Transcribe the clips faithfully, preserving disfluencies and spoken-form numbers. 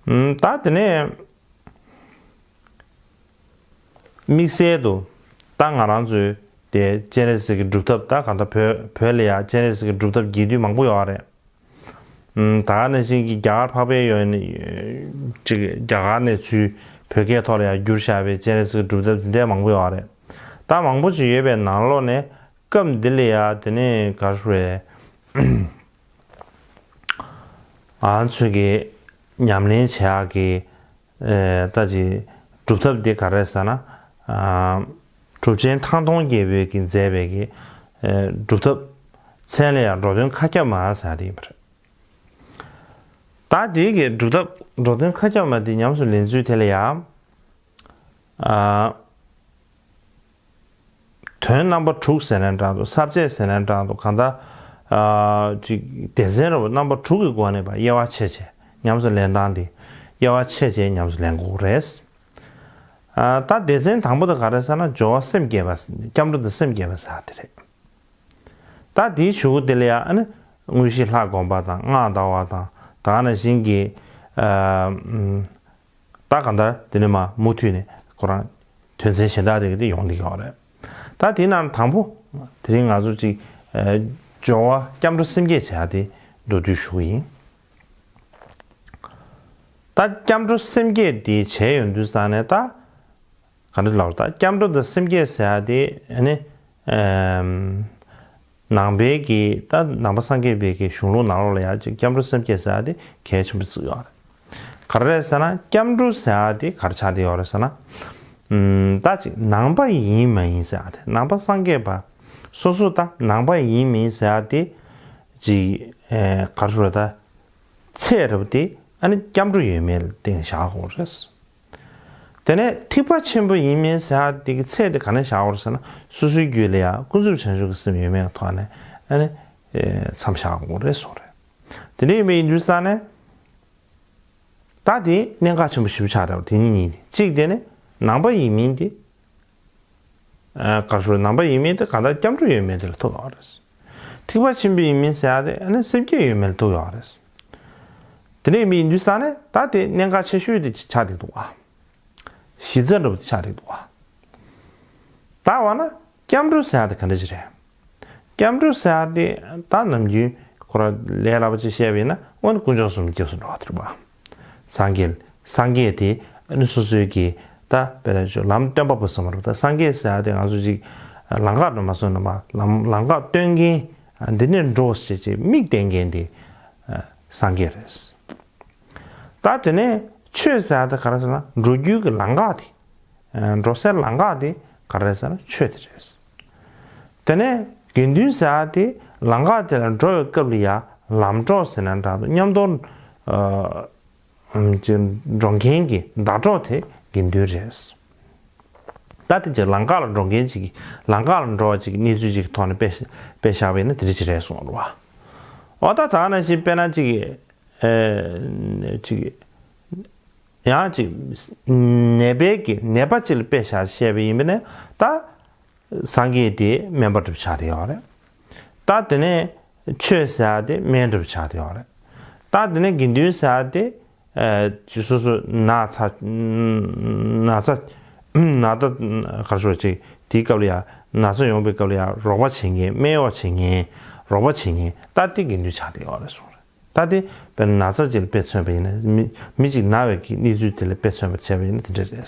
ད་དེ་ནས་དམིགས་བསལ་དུ་ད་ང་རང་ཚོའི་དེ་སྤྱན་རས་གཟིགས་ཀྱི་སྒྲུབ་ཐབས། ད་གང་ལྟར་བོད་བོད་ལ་ཡང་སྤྱན་རས་གཟིགས་ཀྱི་སྒྲུབ་ཐབས་རྒྱས་བསྡུས་མང་པོ་ཡོད་རེད། ད་ག་ནང་བཞིན་གྱི་རྒྱ་གར་འཕགས་པའི་ཡུལ་ནས་ཅིག་རྒྱ་གར་ནས་ཚུར་བོད་སྐད་ཐོག་ལ་ཡང་བསྒྱུར་བཞག་པའི་སྤྱན་རས་གཟིགས་ཀྱི་སྒྲུབ་ཐབས་འདི་འདྲའི་མང་པོ་ཡོད་རེད། ད་མང་པོ་ཅིག་ཡོད་པའི་ནང་ལོགས་ནས་སྐབས་འདི་ལ་ཡང་དེ་ནས་ག་རེ་ཟེར། ང་ཚོས་ཀྱི་ཉམས་ལེན་བྱེད་ཡག་གི་ཨེ་ད་ཅི་སྒྲུབ་ཐབས་འདི་ག་རེ་ཟེར་ན། ཨ་གྲུབ་ཆེན་ཐང་སྟོང་རྒྱལ་པོས་ཀྱི་མཛད་པའི་གི་ཨེ་སྒྲུབ་ཐབས་མཚན་ལ་ཡང་འགྲོ་དོན་མཁའ་ཁྱབ་མ་ཟེར་ཡག་དེ་ཡིན་པ་རེད། ད་དེའི་གི་སྒྲུབ་ཐབས་འགྲོ་དོན་མཁའ་ཁྱབ་མ་དེ་ཉམས་སུ་ལེན་ཚུལ་དེ་ལ་ཡང་ཨ། དོན་རྣམ་པ་དྲུག་ཟེར་ནའི་འདྲ་འདུག་ས་བཅད་ཟེར་ནའི་འདྲ་འདུག་གང་ལྟར་ཨ་ཅིག་སྡེ་ཚན་རེ་བ་རྣམ་པ་དྲུག་གི་སྒོ་ནས་ཕར་དབྱེ་བ་ཕྱེ་བྱས་ཉམས་སུ་ལེན་སྟངས་དེ་དབྱེ་བ་ཕྱེ་བྱས་ཉམས་སུ་ལེན་དགོས་རེད། ཨ་ད་སྡེ་ཚན་དང་པོ་དེ་ག་རེ་ཟེར་ན། སྦྱོར་བ་སེམས་བསྐྱེད་པ། སྐྱབས་འགྲོ་དང་སེམས་བསྐྱེད་པ་ཟེར་དེ་རེད། ད་དེའི་གཞུག་གུ་དེ་ལ་ཡང་ཨ་ནི་དངོས་གཞི་ལྷ་བསྒོམ་པ་དང་སྔགས་བཟླ་བ་དང་། ད་ག་ནང་བཞིན་གྱི་ཨ་ད་གང་ལྟར་དེ་ནས་མར་མུ་མཐུད་ནས་ཁོ་རང་དོན་ཚན་གཞན་དག་དེ་ག་དེ་ཡོང་བསྡད་ཡོད་རེད། ད་དེའི་ནང་དང་པོ་དེ་རིང་ང་ཚོ་ཅིག་ཨ་སྦྱོར་བ་སྐྱབས་འགྲོ་སེམས་བསྐྱེད་བྱེད་ཡག་དེ་མདོར་བསྡུས་ཞུ་གི་ཡིན། ད་སྐྱབས་འགྲོ་སེམས་བསྐྱེད་དེ་བྱས་ཡོང་དུས་ཙང་ནས་ད་ག་འདྲ་ལབ། ད་སྐྱབས་འགྲོ་དང་སེམས་བསྐྱེད་ཟེར་ཡག་དེ་ཨ་ནི་ཨམ་ནང་པའི་གི་ད་ནང་པ་སངས་རྒྱས་པའི་གི་གཞུང་ལུགས་ནང་ལོགས་ལ་ཡང་ཅིག་སྐྱབས་འགྲོ་སེམས་བསྐྱེད་ཟེར་ཡག་དེ་གལ་ཆེན་པོ་བརྩི་ཡོད་རེད། ག་རེ་རེད་ཟེར་ན། སྐྱབས་འགྲོ་ཟེར་ཡག་དེ་ག་རེ་ཆགས་བསྡད་ཡོད་རེད་ཟེར་ན། ཨམ་ད་ཅིག་ནང་པ་ཡིན་མ་ཡིན་ཟེར་ཡག་དེ། ནང་པ་སངས་རྒྱས་པ་སོ་སོ་ད་ནང་པ་ཡིན་མིན་ཟེར་ཡག་དེ་ཅིག་ཨེ་ག་རེ་ཟེར། ད་ཚད་རེད་པ། དེ་ཨ་ནི་སྐྱབས་འགྲོ་ཡོད་མེད་ལ་བརྟེན་བཞག་དགོས་རེད། དེ་ནས་ཐེག་པ་ཆེན་པོ་ཡིན་མིན་ཟེར་ཡག་དེ་གི་ཚད་དེ་ག་ནས་བཞག་དགོས་རེད་ཟེར་ན། སོ་སོའི་རྒྱུད་ལ་ཡང་ཀུན་རྫོབ་བྱང་ཆུབ་ཀྱི་སེམས་ཡོད་མེད་ཐོག་ནས་ཨ་ནི་ཨེ་མཚམས་བཞག་དགོས་རེད་གསུངས་རེད། དེ་འདྲ་ཡིན་པ་ཡིན་དུས་ཙང་ནས་ད་དེ་གནད་འགག་ཆེན་པོ་ཞེ་པོ་ཆགས་འདུག་དེ་གཉིས་གཉིས་དེ། གཅིག་དེ་ནི་ནང་པ་ཡིན་མིན་དེ། ཨ་ག་རེ་ཟེར། ནང་པ་ཡིན་མིན་དེ་གང་ལྟར་སྐྱབས་འགྲོ་ཡོད་མེད་དེ་ལ་ཐུག་ཡོད་རེད། ཐེག་པ་ཆེན་པོ་ཡིན་མིན་ཟེར་ཡག་དེ་ཨ་ནི་སེམས་བསྐྱེད་ཡོད་མེད་ལ་ཐུག་ཡོད་རེད། དེ་འདྲ་ཡིན་པ་ཡིན་དུས་ཙང་ནས་ད་དེ་གནད་འགག་ཆེ་ཤོས་དེ་ཆགས་བསྡད་འདུག་ག་གཞི་རྩ་འདྲ་པོ་དེ་ཆགས་བསྡད་འདུག་ག་ད་འོ་ན་སྐྱབས་འགྲོ་ཟེར་ཡག་དེ་ག་འདྲ་ཅིག་རེད། སྐྱབས་འགྲོ་ཟེར་ཡག་དེ་ད་ནམ་རྒྱུན་ཁོ་རང་ལས་སླ་པོ་ཅིག་བཤད་པ་ཡིན་ན། འོ་ན་དཀོན་མཆོག་གསུམ་སྐྱབས་སུ་འགྲོ་བ་དེ་རེད་པ། སངས་རྒྱས། སངས་རྒྱས་དེ་ཨ་ནི་སོ་སོའི་གི་ད་དཔེར་ན་ཆོས་ལམ་སྟོན་པ་པོ་ཟེར་བ་རེད་པ། ད་སངས་རྒྱས་ཟེར་ཡག་དེ་ང་ཚོ་ཅིག་ལམ་ཁ་འགྲོ་མ་སོང་ན་མ་ལམ་ལམ་ཁ་སྟོན་མཁན། འདི་ནས་འགྲོ་ཞེས་ཅིག་མིག་བསྟན་མཁན་དེ་སངས་རྒྱས་རེད། ད་དེ་ནས་ཆོས་ཟེར་ཡག་དེ་ག་རེ་ཟེར་ན། འགྲོ་རྒྱུའི་གི་ལམ་ཁ་དེ། འགྲོ་སའི་ལམ་ཁ་དེ་ག་རེ་ཟེར་ན། ཆོས་དེ་རེད། དེ་ནས་དགེ་འདུན་ཟེར་ཡག་དེ་ལམ་ཁ་དེ་ལ་འགྲོ་བའི་སྐབས་ལ་ཡང་ལམ་གྲོགས་ཟེར་ན་འདྲ་འདུག་མཉམ་དུ་ཨ་ཅིག་འགྲོ་མཁན་གྱི་ཟླ་གྲོགས་དེ་དགེ་འདུན་རེད། ད་དེ་ཅིག་ལམ་ཁ་ལ་འགྲོ་མཁན་ཅིག་གི། ལམ་ཁ་ལ་འགྲོ་བ་ཅིག་གི་གནས་ཚུལ་ཅིག་གི་ཐོག་ནས་དཔེ་དཔེ་བཞག་པ་ཡིན་ན་དེ་འདྲ་ཅིག་རེད་གསུངས་པ་རེད་པ། འོ་ད་ད་ག་ནང་བཞིན་དཔེར་ན་ཅིག་གི་ཨེ་ཅིག་གི་ཡང་ཅིག་ནད་པའི་གི་ནད་པ་ཅིག་ལ་དཔེ་བཞག་བཤད་པ་ཡིན་པ་ན། ད་སངས་རྒྱས་དེ་སྨན་པ་འདྲ་པོ་ཆགས་བསྡད་ཡོད་རེད། ད་དེ་ནས་ཆོས་ཟེར་ཡག་དེ་སྨན་འདྲ་པོ་ཆགས་བསྡད་ཡོད་རེད། ད་དེ་ནས་དགེ་འདུན་ཟེར་ཡག་དེ་ཨ་ཅིག་སོ་སོ་ན་ཚ་ན་ཚ་ན་ད་ག་རེ་ཟེར་ཅིག་དེའི་སྐབས་ལ་ཡང་ན་ཚ་ཡོང་བའི་སྐབས་ལ་ཡང་རོགས་པ་བྱེད་མཁན། སྨན་གཡོག་བྱེད་མཁན། རོགས་པ་བྱེད་མཁན། ད་དེ་དགེ་འདུན་ཆགས་བསྡད་ཡོད་རེད་གསུངས་རེད། ད་དེ་དཔེར་ན་ན་ཚ་ཅིག་ལ་དཔེ་མཚོན་པ་ཡིན་ན། མི་མི་ཅིག་ན་བའི་གི་གནས་ཚུལ་དེ་ལ་དཔེ་མཚོན་པ་བྱས་པ་ཡིན་ན་དེ་འདྲ་རེད།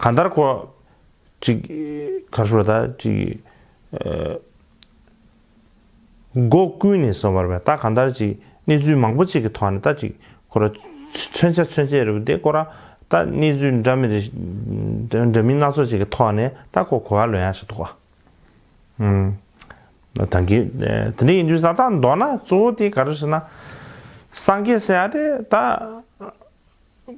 གང་ལྟར་ཁོ་ཅིག་ག་རེ་ཟེར། ད་ཅིག་ཨ་སྒོ་ཀུན་ནས་གསུངས་པ་རེད་པ། ད་གང་ལྟར་ཅིག་གནས་ཚུལ་མང་པོ་ཅིག་གི་ཐོག་ནས། ད་ཅིག་ཁོ་རང་མཚོན་ཆ་མཚོན་བྱེད་རེད་པ། དེ་ཁོ་རང་ད་གནས་ཚུལ་འདྲ་མི་འདྲ་མི་སྣ་ཚོགས་ཅིག་གི་ཐོག་ནས་ད་ཁོ་གོ་བ་ལོན་ཡག་ཞིག་འདུག་ག་ཨུམ། ད་གིན་ཨེ་དེ་འདྲ་ཡིན་དུས་ད་ད་མདོར་ན་གཙོ་བོ་དེ་ག་རེ་ཟེར་ན། སངས་རྒྱས་ཟེར་ཡག་དེ་ད་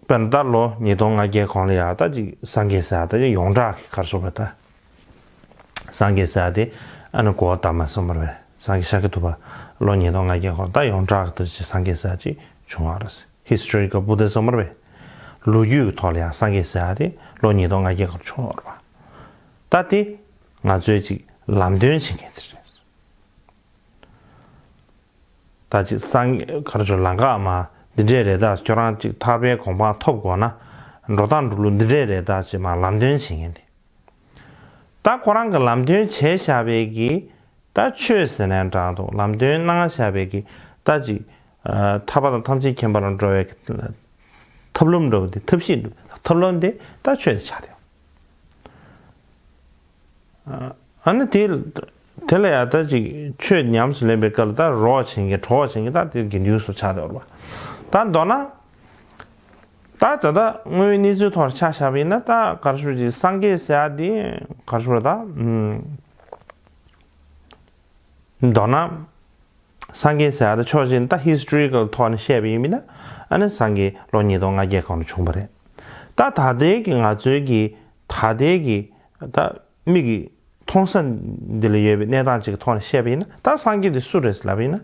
དཔེར་ན་ད་ལོ་ཉིས་སྟོང་ལྔ་བརྒྱའི་གོང་ལ་ཡང་ད་ཅིག་སངས་རྒྱས་ཟེར་ཡག་དེ་ཡོངས་གྲགས་ཀྱི་ག་རེ་ཟེར་དགོས་རེད། ད་སངས་རྒྱས་ཟེར་ཡག་དེ་ཨ་ནི་གོ་བ་བརྡབས་མ་སོང་བ་རེད་པས། སངས་རྒྱས་ཤཱཀྱ་ཐུབ་པ་ལོ་ཉིས་སྟོང་ལྔ་བརྒྱའི་གོང་ད་ཡོངས་གྲགས་ཀྱི་ད་ཅིག་སངས་རྒྱས་ཟེར་ཡག་ཅིག་བྱུང་བ་རེད། Historical Buddhism་བ་རེད་པས། ལོ་རྒྱུས་ཀྱི་ཐོག་ལ་ཡང་སངས་རྒྱས་ཟེར་ཡག་དེ་ལོ་ཉིས་སྟོང་ལྔ་བརྒྱའི་གོང་བྱུང་བ་རེད་པ། ད་དེ་ང་ཚོའི་ཅིག་ལམ་སྟོན་བྱེད་མཁན་དེ་རེད། ད་ཅིག་སངས་ག་རེ་ཟེར། ལམ་ཁ་མར་ འདི་འདྲས་རེད་ད། ཁྱོད་རང་ཅིག་ཐར་པའི་གོ་འཕང་ཐོབ་དགོས་ན་འགྲོ་སྟངས་འགྲོ་ལུགས་འདི་འདྲས་རེད་ད་ཅེས་མར་ལམ་སྟོན་བྱེད་མཁན་དེ། ད་ཁོ་རང་གི་ལམ་སྟོན་བྱས་བཞག་པའི་གི་ད་ཆོས་ཟེར་ནའི་འདྲ་འདུག། ལམ་སྟོན་གནང་བཞག་པའི་གི་ད་ཅིག་ཐར་པ་དང་ཐམས་ཅད་མཁྱེན་པ་ལ་འགྲོ་བའི་ཐབས་ལམ་འདྲ་བོ་དེ། ཐབས་ཤེས་འདྲ་བོ། ཐབས་ལམ་དེ་ད་ཆོས་དེ་ཆགས་ཡོད། ཨ་ནི་དེ་དེ་ལ་ཡང་ད་ཅིག་ཆོས་ཉམས་སུ་ལེན་པའི་སྐབས་ལ་ད་རོགས་བྱེད་མཁན་གྲོགས་བྱེད་མཁན་ད་དེ་དགེ་འདུན་སོགས་ཆགས་བསྡད་ཡོད་རེད་པ། ད་མདོར་ན་ད་ད་ལྟ་དངོས་ཡོད་གནས་ཚུལ་ཐོག་ཆ་བཞག་པ་ཡིན་ན། ད་ག་རེ་ཞུ་དགོས་ཅིག། སངས་རྒྱས་ཟེར་ཡ་དེ་ག་རེ་ཞུ་དགོས་རེད་ད། ཨུམ། མདོར་ན་སངས་རྒྱས་ཟེར་ཡ་དེ་ཕྱོགས་གཅིག་ནས་ད་ཧི་སི་ཊོ་རི་ཀལ་ཐོག་ནས་བཤད་པ་ཡིན་ན། ཨ་ནི་སངས་རྒྱས་ལོ་ཉིས་སྟོང་ལྔ་བརྒྱའི་གོང་ལ་བྱུང་བ་རེད། ད་ད་ལྟའི་གི་ང་ཚོའི་གི་ད་ལྟའི་གི་ད་མིག་གིས་མཐོང་ས་འདི་ལ་ཡོད་པའི་གནས་སྟངས་ཅིག་གི་ཐོག་ནས་བཤད་པ་ཡིན་ན། ད་སངས་རྒྱས་དེ་སུ་རེད་ལབ་པ་ཡིན་ན།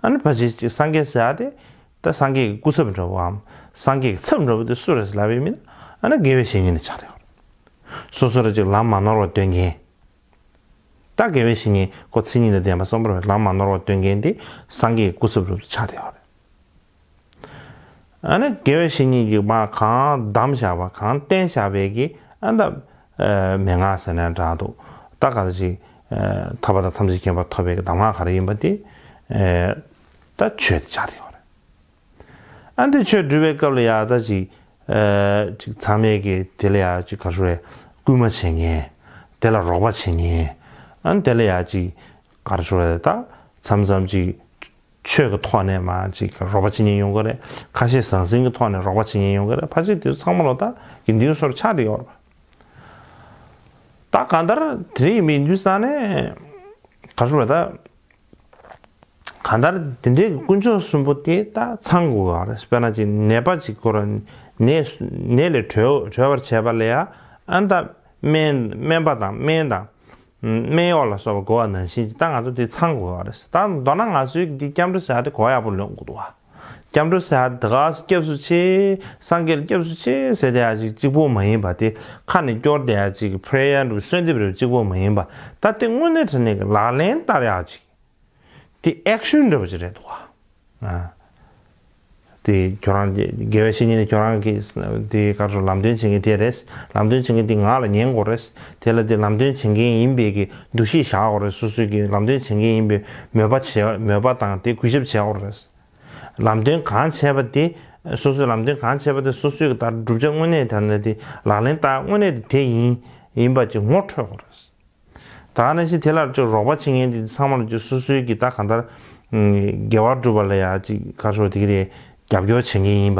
ཨ་ནི་ཕལ་ཆེར་ཅིག་སངས་རྒྱས་ཟེར་ཡ་དེ་ད་སངས་རྒྱས་ཀྱི་སྐུ་ཚབ་འདྲ་བོའམ་སངས་རྒྱས་ཀྱི་ཚབ་འདྲ་བོ་དེ་སུ་རེད་ལབ་པ་ཡིན་ན། ཨ་ནི་དགེ་བའི་བཤེས་གཉེན་དེ་ཆགས་བསྡད་ཡོད་རེད། སོ་སོ་ལ་ཅིག་ལམ་མ་ནོར་བ་སྟོན་མཁན། ད་དགེ་བའི་བཤེས་གཉེན་ཁོ་མཚན་ཉིད་དང་ལྡན་པ་བསམ་པར་བའི་ལམ་མ་ནོར་བ་སྟོན་མཁན་དེ་སངས་རྒྱས་ཀྱི་སྐུ་ཚབ་རུ་ཆགས་བསྡད་ཡོད་རེད། ཨ་ནི་དགེ་བའི་བཤེས་གཉེན་གྱིས་མར་གང་གདམས་བཞག་པ། གང་བསྟན་བཞག་པའི་གི་ཨ་ད་མན་ངག་ཟེར་ནའི་འདྲ་འདུག། ད་ག་ཅིག་ཐར་པ་དང་ཐམས་ཅད་མཁྱེན་པ་ཐོབ་པའི་གི་གདམས་ངག་ག་རེ་ཡིན་པ་དེ་ད་ཆོས་དེ་ཆགས་བསྡད་ཡོད་རེད། ཨ་འདི་ཆོས་སྒྲུབ་པའི་སྐབས་ལ་ཡ་ད་ཅིག་ཨ་ཅིག་ཚང་མས་ཀྱི་དེ་ལ་ཡ་ཅིག་ག་རེ་ཞུ་རེད། སྐུལ་མ་བྱེད་མཁན། དེ་ལ་རོགས་པ་བྱེད་མཁན། ཨ་དེ་ལ་ཡ་ཅིག་ག་རེ་ཞུ་རེད། ད་མཚམས་མཚམས་ཅིག་ཆོས་ཀྱི་ཐོག་ནས་མར་ཅིག་རོགས་པ་བྱེད་མཁན་ཡོང་གི་རེད། ཁ་ཞེ་ཟང་ཟིང་གི་ཐོག་ནས་རོགས་པ་བྱེད་མཁན་ཡོང་གི་རེད། ཕལ་ཆེར་དེ་ཚང་མ་ལོ་ད་དགེ་འདུན་སོགས་ཆགས་བསྡད་ཡོད་རེད་པ། ད་གང་ལྟར་དེ་རིགས་མི་འདུག་ས་ནས་ག་རེ་ཞུ་རེད། ད་གང་ལྟར་དེ་འདྲའི་དཀོན་མཆོག་གསུམ་པོ་དེ་ད་ཚང་དགོས་པ་རེད། དཔེར་ན་ཅིག་ནད་པ་ཅིག་ཁོ་རང་ནད་ནད་ལས་གྲོལ་གྲོལ་བར་བྱེད་པ་ལ་ཡ་ཨ་ད་སྨན་སྨན་པ་དང་སྨན་དང་སྨན་གཡོག་ལ་སོགས་པ་དགོས་པ་ནང་བཞིན་ཅིག་ད་ང་ཚོ་དེ་ཚང་དགོས་པ་རེད། ད་མདོར་ན་ང་ཚོའི་འདི་སྐྱབས་འགྲོ་ཟེར་ཡ་དེ་གོ་ཡག་པོ་ལོན་དགོས་འདུག་བ། སྐྱབས་འགྲོ་ཟེར་ཡ་དེ་ག་སྐྱབས་སུ་མཆི། སངས་རྒྱས་ལ་སྐྱབས་སུ་མཆི་ཟེར་དེ་ཡ་ཅིག་གཅིག་པོ་མ་ཡིན་པ། དེ་ཁ་ནས་སྐྱོར་དེ་ཡ་ཅིག་པེ་རེ་ཡར་འདྲ་བོ་གསོལ་འདེབས་རེ་བ་གཅིག་པོ་མ་ཡིན་པ། ད་དེ་དངོས་གནས་དྲང་གནས་ཀྱི་ལག་ལེན་བསྟར་ཡག་ཅིག། དེ་ཨེག་ཤན་འདྲ་བོ་ཅིག་རེད་འདུག་བ། ཨ། དེ་ཁྱོད་རང་གི་དགེ་བའི་བཤེས་གཉེན་ནི་ཁྱོད་རང་གི་དེ་ག་རེ་ལམ་སྟོན་བྱེད་མཁན་དེ་རེད། ལམ་སྟོན་བྱེད་མཁན་དེ་ངག་ལ་ཉན་དགོས་རེད། དེ་ལ་དེ་ལམ་སྟོན་བྱེད་མཁན་ཡིན་པའི་གི་འདུ་ཤེས་བཞག་དགོས་རེད། སོ་སོའི་གི་ལམ་སྟོན་བྱེད་མཁན་ཡིན་པའི་མོས་པ་བྱེད། མོས་པ་དང་དེ་གུས་ཞབས་བྱེད་དགོས་རེད། ལམ་སྟོན་གང་བྱས་པ་དེ། སོ་སོས་ལམ་སྟོན་གང་བྱས་པ་དེ་སོ་སོའི་གི་ད་བསྒྲུབ་བྱ་དངོས་གནས་དེ་ནི་དེ་ལག་ལེན་བསྟར། དངོས་གནས་དེ་དེ་ཡིན་ཡིན་པ་ཅིག་ངོ་འཕྲོད་དགོས་རེད། ད་ག་ནང་བཞིན་དེ་ལ་ཅིག་རོགས་པ་བྱེད་མཁན་དེ་ཚང་མ་ལ་ཅིག་སོ་སོའི་གི་ད་གང་ལྟར་དགེ་བ་སྒྲུབ་པ་ལ་ཡ་ཅིག་ག་རེ་ཞུ་དགོས། དེ་གི་དེ་རྒྱབ་སྐྱོར་བྱེད་མཁན་ཡིན་པ་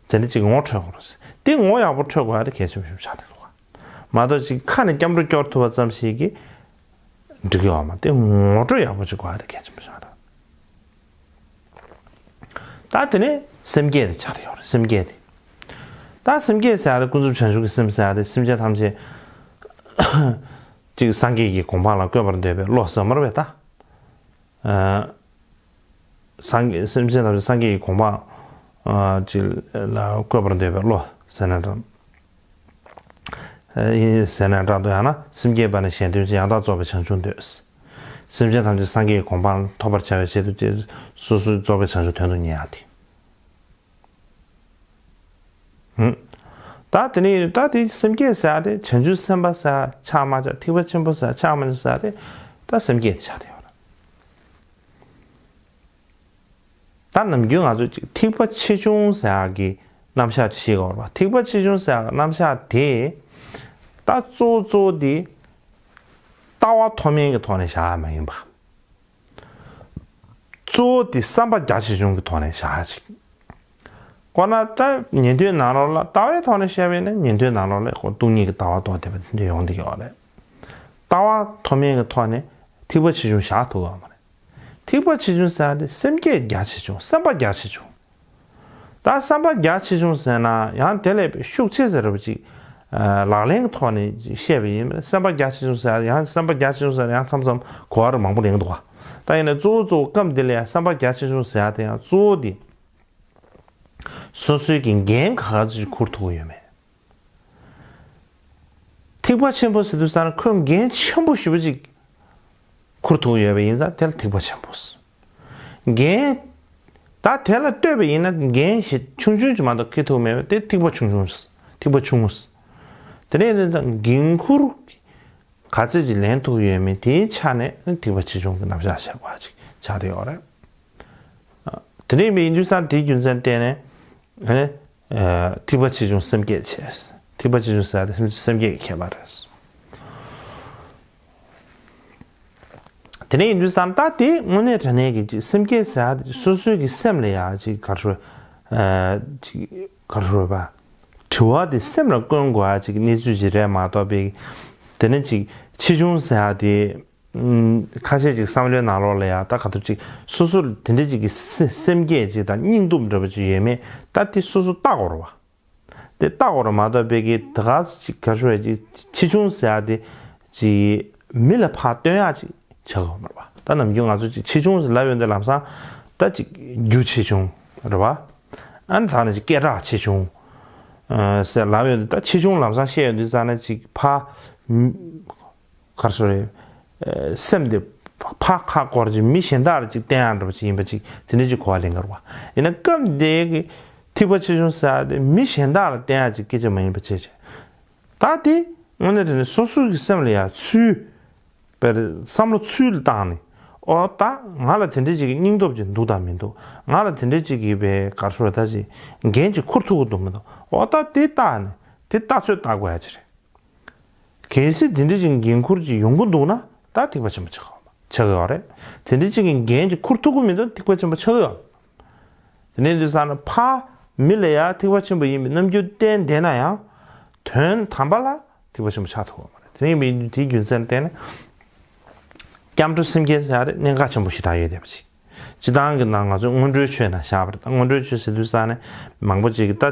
དེ་འདྲ་ཅིག་ངོ་འཕྲོད་དགོས་རེད། དེ་ངོ་ཡག་པོ་འཕྲོད་དགོས་ཡ་དེ་གལ་ཆེན་པོ་ཞིག་ཆགས་བསྡད་འདུག་ག། མ་གཏོགས་ཅིག་ཁ་ནས་སྐྱབས་འགྲོ་སྐྱོར་ཐུབ་པ་ཙམ་ཞིག་གིས་འགྲིག་གི་ཡོད་མ་རེད། དེ་ངོ་སྤྲོད་ཡག་པོ་ཅིག་དགོས་ཡ་དེ་གལ་ཆེན་པོ་ཞིག་རེད། ད་དེ་ནས་སེམས་བསྐྱེད་དེ་ཆགས་བསྡད་ཡོད་རེད། སེམས་བསྐྱེད་དེ། ད་སེམས་བསྐྱེད་ཟེར་ཡ་དེ་ཀུན་རྫོབ་བྱང་ཆུབ་ཀྱི་སེམས་ཟེར་ཡ་དེ་སེམས་ཅན་ཐམས་ཅད་ཅིག་སངས་རྒྱས་ཀྱི་གོ་འཕང་ལ་བཀོད་པར་འདོད་པའི་བློ་ཟེར་མ་རེད་པས་ད། ཨ། སངས་རྒྱས་སེམས་ཅན་ཐམས་ཅད་སངས་རྒྱས་ཀྱི་གོ་འཕང་ཨ་ཅིག་ལ་བཀོད་པར་འདོད་པའི་བློ་ཟེར་ན་འདྲ། ཨ་ཡིན་ཟེར་ན་འདྲ་འདུག། ཡང་ན་སེམས་བསྐྱེད་པ་ནི་གཞན་དོན་ཆེད། ཡང་དག་རྫོགས་པའི་བྱང་ཆུབ་འདོད། སེམས་ཅན་ཐམས་ཅད་སངས་རྒྱས་ཀྱི་གོ་འཕང་ཐོབ་པར་བྱ་བའི་ཆེད་དུ་སོ་སོའི་རྫོགས་པའི་བྱང་ཆུབ་དོན་དུ་གཉེར་ཡ་དེ། ཧུམ། ད་དེ་ནས་ད་དེ་སེམས་བསྐྱེད་ཟེར་ཡ་དེ་བྱང་ཆུབ་སེམས་དཔའ་ཟེར་ཡ་ཆགས་མ་ཆགས། ཐེག་པ་ཆེན་པོ་ཟེར་ཡ་ཆགས་མ་ཆགས་ཟེར་ཡ་དེ་ད་སེམས་བསྐྱེད་དེ་ཆགས་བསྡད་ཡོད་རེད། ད་ནམ་རྒྱུན་ང་ཚོས་ཅིག་ཐེག་པ་ཆེ་ཆུང་ཟེར་ཡག་གི་རྣམ་གཞག་ཅིག་ཤེས་དགོས་པ། ཐེག་པ་ཆེ་ཆུང་ཟེར་ཡག་གི་རྣམ་གཞག་དེ་ད་གཙོ་བོ་གཙོ་བོ་དེ་ལྟ་བ་མཐོ་དམན་གྱི་ཐོག་ནས་བཞག་ཡག་མ་ཡིན་པ། གཙོ་བོ་དེ་བསམ་པ་རྒྱ་ཆེ་ཆུང་གི་ཐོག་ནས་བཞག་ཡག་ཅིག། ཁོ་ན་ད་ཉན་ཐོས་ནང་ལོགས་ལ་ལྟ་བའི་ཐོག་ནས་བཤད་པ་ཡིན་ན་ཉན་ཐོས་ནང་ལོགས་ལ་ཁོ་སྟོང་ཉིད་ཀྱི་ལྟ་བ་རྟོགས་བསྡད་པ་དེ་འདྲ་ཡོང་བསྡད་ཀྱི་ཡོད་རེད། ལྟ་བ་མཐོ་དམན་གྱི་ཐོག་ནས་ཐེག་པ་ཆེ་ཆུང་བཞག་ཐུབ་ཀྱི་ཡོད་མ་རེད། ཐེག་པ་ཆེ་ཆུང་ཟེར་ཡག་དེ་སེམས་བསྐྱེད་རྒྱ་ཆེ་ཆུང་། སེམས་པ་རྒྱ་ཆེ་ཆུང་། ད་བསམ་པ་རྒྱ་ཆེ་ཆུང་ཟེར་ན་ཡང་དེ་ལས་ཤུགས་ཆེ་ཟེར་བ་ཅིག་ལག་ལེན་གྱི་ཐོག་ནས་བཤད་པ་ཡིན་པས། བསམ་པ་རྒྱ་ཆེ་ཆུང་ཟེར་ཡང་བསམ་པ་རྒྱ་ཆེ་ཆུང་ཟེར་ཡང་མཚམས་མཚམས་གོ་བ་རེ་མང་པོ་ལེན་འདུག་ག། ད་ཡིན་ན་གཙོ་བོ་གཙོ་བོ་སྐབས་འདི་ལ་ཡང་བསམ་པ་རྒྱ་ཆེ་ཆུང་ཟེར་ཡག་དེ་ཡང་གཙོ་བོ་དེ་སོ་སོའི་གི་འགན་ག་ག་ཚོད་ཅིག་འཁུར་ཐུབ་ཀྱི་ཡོད་མེད། ཐེག་པ་ཆེན་པོ་ཟེར་དུས་ཙང་ཁོས་འགན་ཆེན་པོ་ཞེ་པོ་ཅིག་འཁུར་ཐུབ་ཡོད་པ་ཡིན་ཙང་དེ་ལ་ཐེག་པ་ཆེན་པོ་ཟེར། འགན་ ད་དེ་ལ་ལྟོས་པ་ཡིན་ན་འགན་ཞིག་ཆུང་ཆུང་ཅིག་མ་གཏོགས་འཁྱེར་ཐུབ་མེད་པ་དེ་ཐིགས་པ་ཆུང་ཆུང་། ཐིགས་པ་ཆུང་ངུ། དེ་ནས་འགན་འཁུར་ག་ཚད་ཅིག་ལེན་ཐུབ་ཡོད་མེད་དེའི་ཆ་ནས་ཐིགས་པ་ཆེ་ཆུང་གི་རྣམ་གཞག་བྱེད་དགོས་ཅིག་ཆགས་བསྡད་ཡོད་རེད། དེ་ནས་ཡིན་དུས་ཙང་དེའི་རྒྱུ་མཚན་བརྟེན་ནས་ཨ་ནི་ཐིགས་པ་ཆེ་ཆུང་སེམས་བསྐྱེད་བྱས། ཐིགས་པ་ཆེ་ཆུང་ཟེར་ཡ་དེ་སེམས་བསྐྱེད་ཀྱི་ཁྱད་པར་རེད། དེ་ནས་ཡིན་དུས་ཙང་ད་དེ་དངོས་གནས་དྲང་གནས་ཀྱི་ཅིག་སེམས་བསྐྱེད་ཟེར་ཡ་དེ་སོ་སོའི་གི་སེམས་ལ་ཡ་ཅིག་ག་རེ་ཞུ་དགོས། ཅིག་ག་རེ་ཞུ་དགོས་པ། དྲི་བ་དེ་སེམས་ལ་བཀོན་དགོས་ཡ་ཅིག་གནས་ཚུལ་ཅིག་རེད་མ་གཏོགས་པའི། དེ་ནས་ཅིག་ཆེ་ཆུང་ཟེར་ཡ་དེ། ཁ་ཤས་ཅིག་བསམ་བློའི་ནང་ལོགས་ལ་ཡ་ད་ག་ཚོད་ཅིག་སོ་སོ་ལ་དེ་འདྲ་ཅིག་གི་སེ་སེམས་བསྐྱེད་ཅིག་དང་སྙིང་སྟོབས་འདྲ་པོ་ཅིག་ཡོད་མེད་ད་དེ་སོ་སོ་བལྟ་དགོས་རེད་བ། དེ་བལྟ་དགོས་རེད་མ་གཏོགས་པའི་གི་ད་ག་ཅིག་ག་རེ་ཞུ་དགོས་ཅིག་ཆེ་ཆུང་ཟེར་ཡ་དེ་ཅིག་མི་ལ་ཕར་སྟོན་ཡ་ཅིག་བྱ་དགོས་མ་རེད་བ། ད་ནམ་རྒྱུན་ང་ཚོ་ཅིག་ཆེ་ཆུང་ཟེར་ལབ་ཡོང་དུས་ལམ་སང་ད་ཅིག་རྒྱུ་ཆེ་ཆུང་རེད་བ། ཨ་ནི་ད་ནི་ཅིག་སྐད་གྲགས་ཆེ་ཆུང་ཟེར་ལབ་ཡོང་དུས་ད་ཆེ་ཆུང་ལམ་སང་བཤད་ཡོང་དུས་ཙང་ནས་ཅིག་ཕར། ག་རེ་ཞུ་དགོས་རེད། སེམས་དེ་ཕར་ཁ་སྐོར་ཅིག་མི་གཞན་དག་ལ་ཅིག་བསྟན་ཡག་འདྲ་པོ་ཅིག་ཡིན་པ་ཅིག་དེ་འདྲ་ཅིག་གོ་བ་ལེན་གི་རེད་བ། ཡིན་ན་སྐབས་འདིའི་གི་ཐིགས་པ་ཆེ་ཆུང་ཟེར་ཡག་དེ་མི་གཞན་དག་ལ་བསྟན་ཡག་ཅིག་སྐད་ཆ་མ་ཡིན་པ་བྱས་བྱས། ད་དེ་དངོས་གནས་དྲང་གནས་སོ་སོ་གི་སེམས་ལ་ཡ་ཚུལ། དཔེར་བསམ་བློ་ཚུལ་ལ་བཏང་ནས། ཨོ་ད་ང་ལ་དེ་འདྲ་ཅིག་གི་སྙིང་སྟོབས་ཅིག་འདུག་དང་མི་འདུག་ང་ལ་དེ་འདྲ་ཅིག་གི་བའི་ག་རེ་ཞུ་དགོས་རེད་ད་ཅིག་འགན་ཅིག་འཁུར་ཐུབ་ཀྱི་འདུག་མི་འདུག་ཨོ་ད་དེ་བལྟ་ནས་དེ་ལྟ་ཚོད་བལྟ་དགོས་ཡ་ཅིག་རེད། གལ་སྲིད་དེ་འདྲ་ཅིག་འགན་འཁུར་ཅིག་ཡོང་གི་འདུག་ན་ད་ཐིགས་པ་ཆེན་པོ་ཆགས་ཆགས་ཀྱི་ཡོད་རེད། དེ་འདྲ་ཅིག་གི་འགན་ཅིག་འཁུར་ཐུབ་ཀྱི་མི་འདུག་ཐིགས་པ་ཆེན་པོ་ཆགས་ཀྱི་ཡོད། དེ་ནས་འདི་ས་ན་ཕ་མི་ལ་ཡ་ཐིགས་པ་ཆེན་པོ་ཡིན་པའི་རྣམ་འགྱུར་བསྟན་བསྡད་ན་ཡང་དོན་དམ་པ་ལ་ཐིགས་པ་ཆེན་པོ་ཆགས་ཐུབ་ཀྱི་མ་རེད། དེ་ནས་ཡིན་པའི་དེའི་རྒྱུ་མཚན་བརྟེན་ནས་སྐྱབས་འགྲོ་སེམས་བསྐྱེད་ཟེར་ཡ་རེད་གནད་འགག་ཆེན་པོ་ཞེ་དྲག་ཡོད་བསྡད་པ་ཅིག་སྤྱི་བཏང་གི་ནང་ང་ཚོའི་སྔོན་འགྲོའི་ཆོས་ནང་བཞག་པ་རེད། ད་སྔོན་འགྲོའི་ཆོས་ཟེར་དུས་ཙང་ནས་མང་པོ་ཅིག་གིས་ད་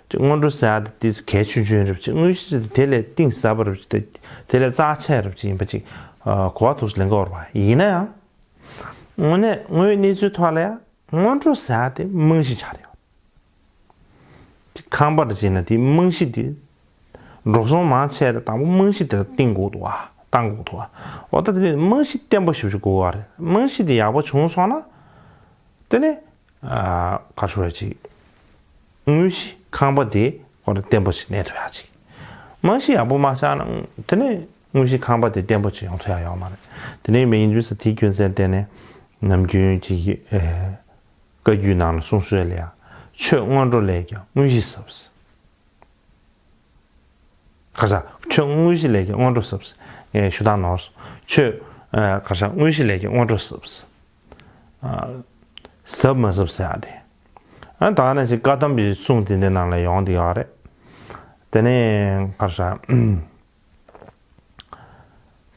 དེ་སྔོན་འགྲོ་ཟེར་ཡ་དེ་དེ་གལ་ཆུང་ཆུང་རེད་པ་ཅིག་དངོས་གཞི་དེ་ལས་གཏིང་ཟབ་པ་རེད་པ་ཅིག་དེ་ལས་རྩ་ཆེ་རེད་པ་ཅིག་ཡིན་པ་ཅིག་གོ་བ་ཐུགས་སུ་ལེན་གྱི་ཡོད་རེད་པ། ཡིན་ན་ཡང་དངོས་གནས་དངོས་ཡོད་གནས་ཚུལ་ཐོག་ལ་ཡང་སྔོན་འགྲོ་ཟེར་ཡ་དེ་རྨང་གཞི་ཆགས་རེད། ཁང་པ་རེ་བྱས་ན་དེའི་རྨང་གཞི་དེ་འགྲོ་སོང་མང་ཆེ་དེ་དང་པོ་རྨང་གཞི་དེ་བཏིང་དགོས་འདུག་བ། བཏང་དགོས་འདུག་བ། འོ་ད་དེ་ནས་རྨང་གཞི་བརྟན་པོ་ཞེ་པོ་ཅིག་དགོས་པ་རེད། རྨང་གཞི་དེ་ཡག་པོ་བྱུང་སོང་ན་དེ་ནས་ཨ་ག་རེ་ཞུ་དགོས་རེད་ཅིག་དངོས་གཞི་ཁང་པ་དེ་ཁོ་རང་བརྟན་པོ་ཞིག་གནས་ཐུབ་ཡག་ཅིག་རྨང་གཞི་ཡག་པོ་མ་ཆགས་ན་དེ་ནས་དངོས་གཞི་ཁང་པ་དེ་བརྟན་པོ་ཅིག་ཡོང་ཐུབ་ཡག་ཡོད་མ་རེད། དེ་ནས་མ་ཡིན་དུས་ཙང་དེའི་རྒྱུ་མཚན་བརྟེན་ནས་ནམ་རྒྱུན་ཅིག་ཨེ། བཀའ་བརྒྱུད་ནང་ལ་གསུངས་སྲོལ་ལ་ཡང་ཆོས་སྔོན་འགྲོ་ལས་ཀྱང་དངོས་གཞི་ཟབ། ག་ས་ཆོས་དངོས་གཞི་ལས་ཀྱང་སྔོན་འགྲོ་ཟབ། ངས་ཞུ་སྟངས་ནོར་སོང་། ཆོས་ཨ་ག་ས་དངོས་གཞི་ལས་ཀྱང་སྔོན་འགྲོ་ཟབ། ཨ་ཟབ་མ་ཟབ་ཟེར་ཡག་དེ། ཨ་ད་ག་ནང་བཞིན་བཀའ་གདམས་པའི་གསུང་དེ་འདྲའི་ནང་ལ་ཡོང་བསྡད་ཡོད་རེད། དེ་ནས་ག་ས་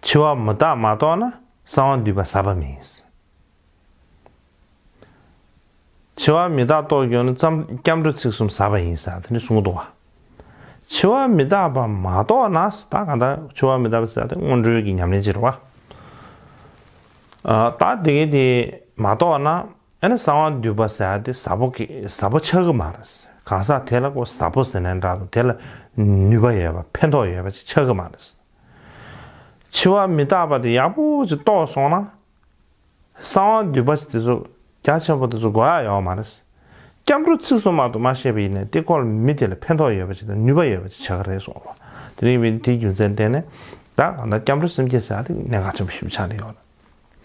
འཆི་བ་མི་རྟག་མ་རྟོགས་ན་གསང་བ་འདུས་པ་ཟབ་པ་མིན། འཆི་བ་མི་རྟག་རྟོགས་གྱུར་ན་ཙམ་སྐྱབས་འགྲོ་ཚིག་གསུམ་ཟབ་པ་ཡིན་ཟེར་དེ་ནི་གསུངས་འདུག་བ། འཆི་བ་མི་རྟག་པ་མ་རྟོགས་ན་ད་གང་ལྟར་འཆི་བ་མི་རྟག་པ་ཟེར་དེ་སྔོན་འགྲོའི་གི་ཉམས་ལེན་ཅིག་རེད་བ། ཨ་ད་དེ་གའི་དེ་མ་རྟོགས་ན་ཨ་ནི་གསང་བ་འདུས་པ་ཟེར་དེ་ཟབ་པོ་གི་ཟབ་པོ་ཆགས་ཀྱི་མ་རེད། གང་ཟག་དེ་ལ་ཁོ་ཟབ་པོ་ཟེར་ནའི་འདྲ་འདུག་དེ་ལ་ནུས་པ་ཡོད་པ་ཕན་ཐོགས་ཡོད་པ་ཅིག་ཆགས་ཀྱི་མ་རེད། འཆི་བ་མི་རྟག་པ་དེ་ཡག་པོ་ཅིག་རྟོགས་སོང་ན། གསང་བ་འདུས་པ་ཅིག་དེ་ཚོ་རྒྱ་ཆེན་པོ་དེ་ཚོ་དགོས་ཡག་ཡོད་མ་རེད། སྐྱབས་འགྲོ་ཚིག་གསུམ་མ་གཏོགས་མ་བཤད་པ་ཡིན་ན་དེ་ཁོ་ལ་མི་དེ་ལ་ཕན་ཐོགས་ཡོད་པ་ཅིག་དང་ནུས་པ་ཡོད་པ་ཅིག་ཆགས་ཀྱི་རེད་གསུངས་པ། དེ་རིང་བའི་དེའི་རྒྱུ་མཚན་བརྟེན་ནས་ད་གང་ལྟར་སྐྱབས་འགྲོ་སེམས་བསྐྱེད་ཟེར་ཡག་དེ་གནད་འགག་ཆེན་པོ་ཞིག་ཆགས་བསྡད་ཡོད་རེད།